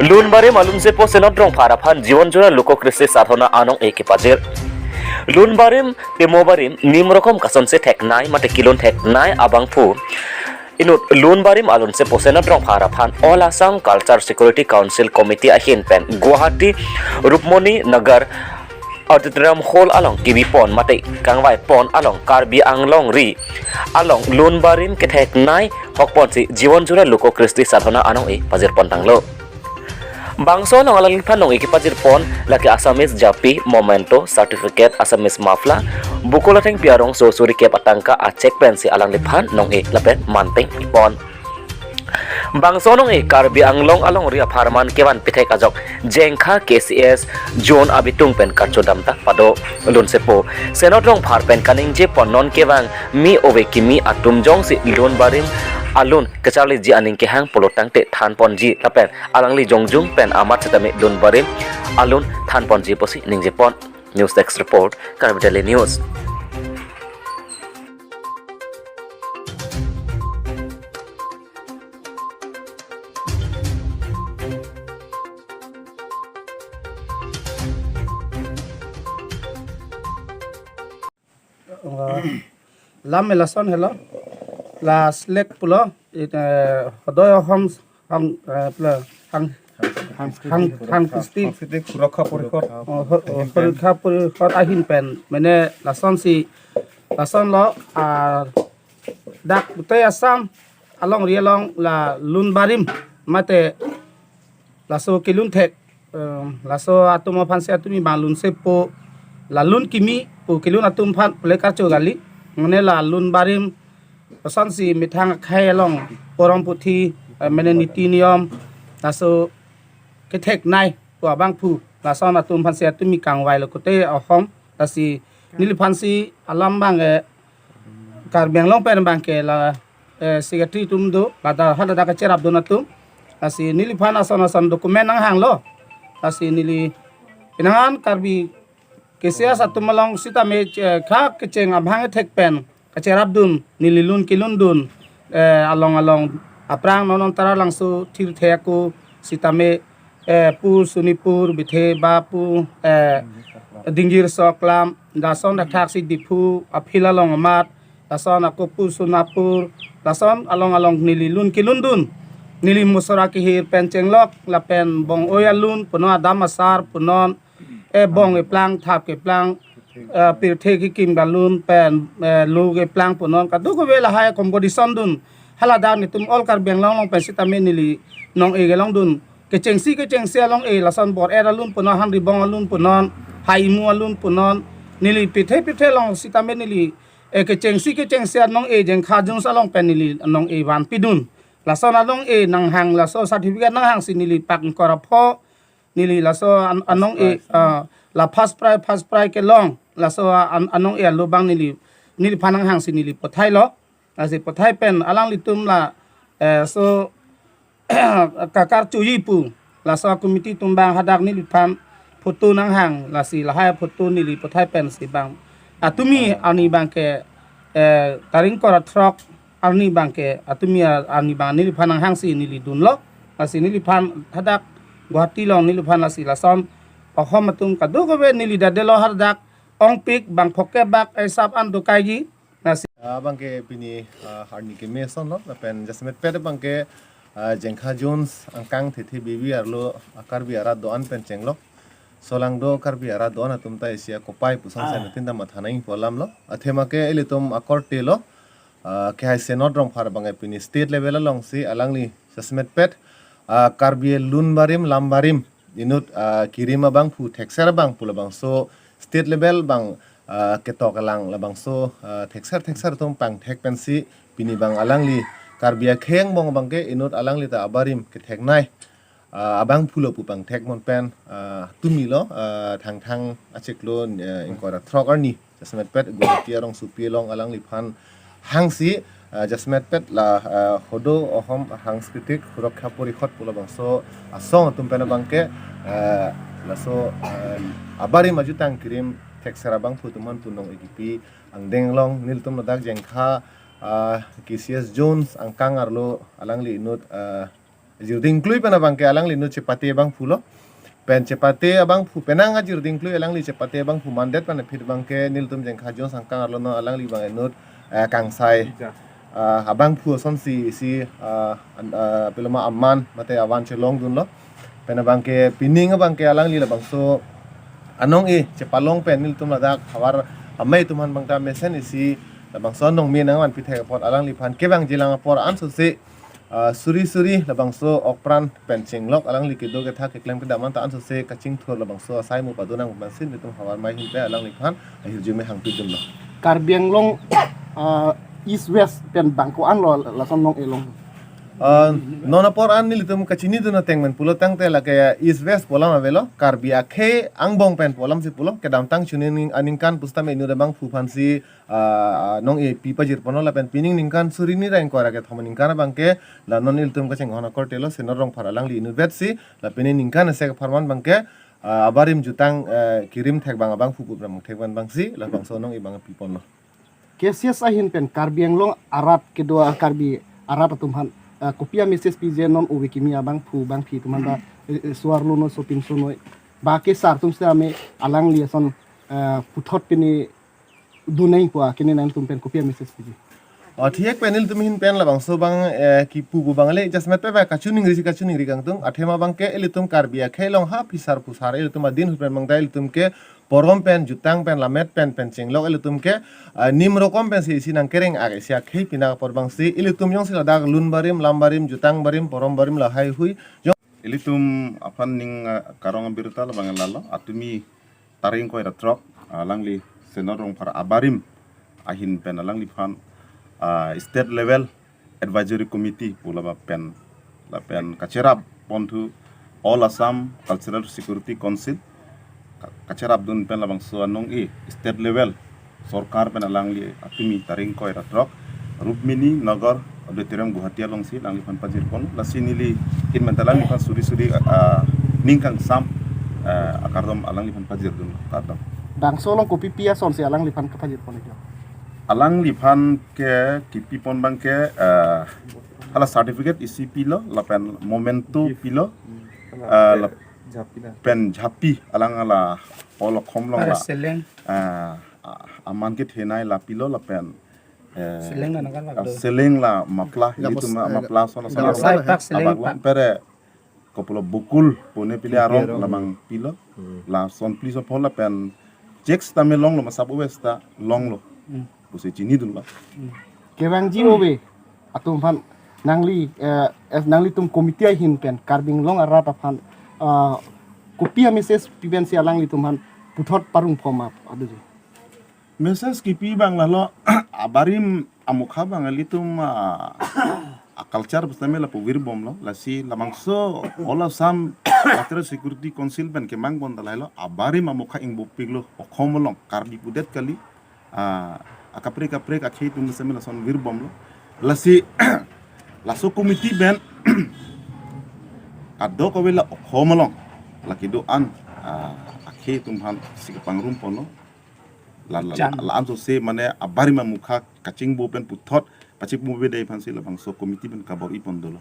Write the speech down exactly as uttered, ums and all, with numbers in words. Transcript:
Lun barim alunsepo Senot Rongphar aphan Jiwan Jura Loko Kristi Sadhana anong-e kepajir. Lun barim, temo barim, nim rokom kasonsi theknei mate kelun theknei abangphu inut lun barim alunsepo Senot Rongphar aphan All Assam Culture Security Council Committee ahin pen Guwahati Rukmani Nagar Auditorium Hall along kebipon mate kangvaipon along Karbi Anglong ri along lun barim ketheknei hokponsi Jiwan Jura Loko Kristi Sadhana anong-e pajirpon tanglo. Bangso along alangliphan nong-e kepajirpon lake Assamese japi, memento, certificate, Assamese muffler, buku lathengpi arongso suri kep atangka a cheque pensi alangliphan nong-e lapen manpeng pon. Bangso nong-e Karbi Anglong alongri apharman kevan pithek ajok Jengkha K C S Zone abitung pen karcho damta pado. Lunsepo Senot Rongphar pen kaningjepon non kevang mi ove kimi atum jongsi lun barim alun kacharliji aning kehang pulo tangte thanponji lapen alangli jongjung pen amat setame lun barim alun thanponji pusi ningjepon. News Desk Report, Karbi Daily News. Lam lason helo, la slek pulo, it, eh, hodoi ahom hang, eh, pulo, hang, hang, hang kristi, Sanskriti Surakha Porishod. Oh, ho-, oh, Surakha Porishod ahin pen, mane lasonsi, lasonlo, ah, dak pute Assam alongri along la lun barim mate laso kelun thek, eh, laso atum aphansi atumi bang lunsepo, la lun kimi pu kelun atum aphan pule karcho kali, mane la lun barim lasonsi methang akhei along porom puthi, eh, mane niti niyom, laso ketheknei pu abangphu, lason atum aphansi atumi kangvailo kote ahom, lasi neliphansi alam bang, eh, Karbi Anglong pen bangke la, eh, secretary atum do, ladak haladak kacherapdun atum. Lasi neliphan ason ason document nanghanglo. Lasi neli pinangan Karbi K C S atum along sitame, eh, kha kecheng abhang thek pen kacherapdun, neli lun kelundun, eh, along along aphrang non non Taralangso thirthe ako sitame, eh, pu Sonapur bithe ba pu, eh, Dingjir Soklam, lason dak thaksi Diphu aphil along amat, lason ako pu Sonapur, lason along along neli lun kelundun. Neli musora kehir pen chenglok lapen bong-oi alun punon, adam asar punon, eh, bong keplang, thap keplang, eh, pirthe kekim kalun pen, eh, lo keplang punon, kadokave lahai competition dun. Haladak netum all Karbi Anglong along pen sitame neli nong-e kelongdun. Kechengsi kechengsi along-e, lason bor-et alun punon, hanribong alun punon, ha-imu alun punon. Neli pirthe pirthe along sitame neli, eh, kechengsi kechengsi anong-e Jengkha Zone along pen neli nong-e vanpidun. Lason anong-e nanghang, laso certificate nanghangsi neli pak ingkoi ra pho, neli laso an-, anong-e, first prize, ah, la first prize, first prize kelong, laso an-, anong-e alo bang neli, neliphan nanghangsi neli pothailo. Lasi pothai pen alanglitum la, eh, so, kakarchuji pu, laso committee atum bang hadak neliphan photo nanghang, lasi lahai photo neli pothai pensi bang atumi arni bangke, eh, tarik ingkoi ra throk arni bangke atumi ar-, arni bang neliphan nanghangsi neli dunlo. Lasi neliphan hadak Guwahati along neliphan lasi lason ahom atum kadokave neli dadelo hadak ongpik bang phokep bak esap an dokaiji. Lasi, ah, bangke pini, ah, arni keme asonlo, lapen jasemet pet bangke, ah, Jengkha Zone angkang thethe bibi arlo, ah, Karbi arat do-an pen chenglok. Solangdo Karbi arat do-an atum ta isi akopai puson, ah, sen tinta matha nangji pu alamlo. Athema ke ilitum akorte lo, ah, kehai Senot Rongphar bangke pini state level alongsi alangli jasemet pet, ah, Karbi lun barim lam barim inut, ah, kerim abangphu thekser abangphu labangso state level bang, ah, ketok kelang labangso, ah, thekser thekser atum pangthek pensi pini bang alangli Karbi akhei angbong bangke inut alangli ta abarim ketheknei, ah, abangphu lo pu pangthek mon pen, ah, tumilo, ah, Thangthang achiklo, eh, ingkoi ra throk arni jasemet pet Guwahati arongsopi along alangliphan hangsi, ah, jasemet pet la, ah, hodo ahom Sanskriti Surakha Porishod pu labangso asong atum pen abangke, ah, laso, ah, abarim ajutang kerim thekser abangphu atum aphan pu nong-e kipi angdeng along nelitum ladak Jengkha, ah, K C S Zone angkang arlo alangli inut, ah, Ajir dingklui pen abangke alangli inut chepate abangphu lo. Pen chepate abangphu penang ajir dingklui alangli chepate abangphu mandet pen aphi abangke nelitum Jengkha Jong Sangkang arlo non alangli abang inut, eh, kangsai, ah, abangphu asonsi isi, ah, an-, ah, piloma aman mate avan chelongdunlo. Pen abangke pining abangke alangli labangso anong-e chepalong pen nelitum ladak havar amei atum aphan abangta mesen isi labangso anong-e nangvanpi thek apot alangliphan kevangjilang apor ansose, ah, suri suri labangso okpran pen chenglok alangli kedo ketha keklem kedam anta ansose kachingthur labangso asai mu padonang pensi nelitum havar amei ahin pen alangliphan ahirjume hangpidunlo. Karbi Anglong, ah, East West pen bangko-an lo lason anong-e long? Ah, non apor an nelitum kachinidun ateng pen pulo tangte lake East West pu alam avelo, Karbi akhei angbong pen pu alamsi pulo, kedamtang chuni ning-, aningkan pusitame inut abangphu aphansi, ah, anong-e pi pajirponlo lapen pining ningkan suri ni ra ingkoi ra kethom aningkan abangke la non ilitum kachinghon akorte lo Senor Rongphar alangli inutvetsi la pining ningkan isi kepharman abangke, ah, abarim jutang, eh, kirim thek abang abangphu pu pramuk thek abang abangsi labangso anong-e abang piponlo. K C S ahin pen Karbi Anglong arat kedo a Karbi arat atum aphan, ah, kopi a-message piji non ove kimi abangphu abangphi atum aphan ba, eh, eh, suar lonoi sopin sonoi ba ke sar atum sitame alangli ason, ah, puthot pini dunai pu a kene nangtum pen kopi a-message piji? Oh, thik pen nelitum ahin pen labangso abang, eh, kipu pu abang le just met pe ba kachiningri si kachiningri kangtung. Athema abangke ilitum Karbi akhei along ha phisar phusar ilitum adin ahut pen abangta ilitum ke porom pen, jutang pen, lammet pen, pen chenglok ilitum ke, ah, nim rokom pensi isi nangkereng ak isi akhei pinak apor abangsi ilitum jongsi ladak lun barim, lam barim, jutang barim, porom barim lahai hui. Ilitum aphan ning, ah, karong abirta labang lalo, atumi tarik ingkoi ra throk, ah, alangli Senor Rongphar abarim ahin pen alangliphan, ah, state level advisory committee pu laba pen, lapen kacherap ponthu All Assam Cultural Security Council, ka-, kacherapdun pen labangso anong-e state level sorkar pen alangli atumi tarik ingkoi ra throk Rukmini Nagar Auditorium Guwahati alongsi alangliphan pajirpon, lasi neli ahin pen ta alangliphan suri suri, ah, ning kangsam, ah, akardom alangliphan pajirdun, kardom. Bangso along kopi pi asonsi alangliphan kepajirpon iklo? Alangliphan ke kipipon abangke, eh, hala certificate isi pilo, lapen memento pilo, eh, lap-, pen jhapi alang hala hall okhom along la, seleng, eh, a-, aman kethenei la pilo, lapen, eh, seleng la nangkan, ah, seleng la mapla, ilitum ma-, eh, mapla ason ason, seleng abang, pak, seleng abang pak, pere kopilo bukul pune pili arong, arong labang pilo. Hmm. Lason pli so phola pen checks tame longlo, masap ove seta longlo. Hmm. Pusi chinidunlo. Hmm. Kevangji ove atum aphan nangli, eh, eh, nanglitum committee ahin pen Karbi Anglong arat aphan, ah, kopi a-message pi pensi alanglitum aphan puthot parong pho ma adu ji? Message kipi abang lalo, abarim amokha abang ilitum, ah, a-culture pusitame lapu virbomlo, lasi labangso All Assam Cultural Security Council pen kemangpon ta lahelo, abarim amokha ingbopiklo, okhom along Karbi pudet kali, ah, akaprek kaprek akhei atum pusitame lason virbomlo, lasi laso committee pen kadokave la okhom along la kedo-an, ah, akhei atum aphansi kapangrumponlo. La, la, la, la ansose mane abarim amokha kachingbo pen puthot pachingbo bede aphansi labangso committee pen kabor-ipon dolo.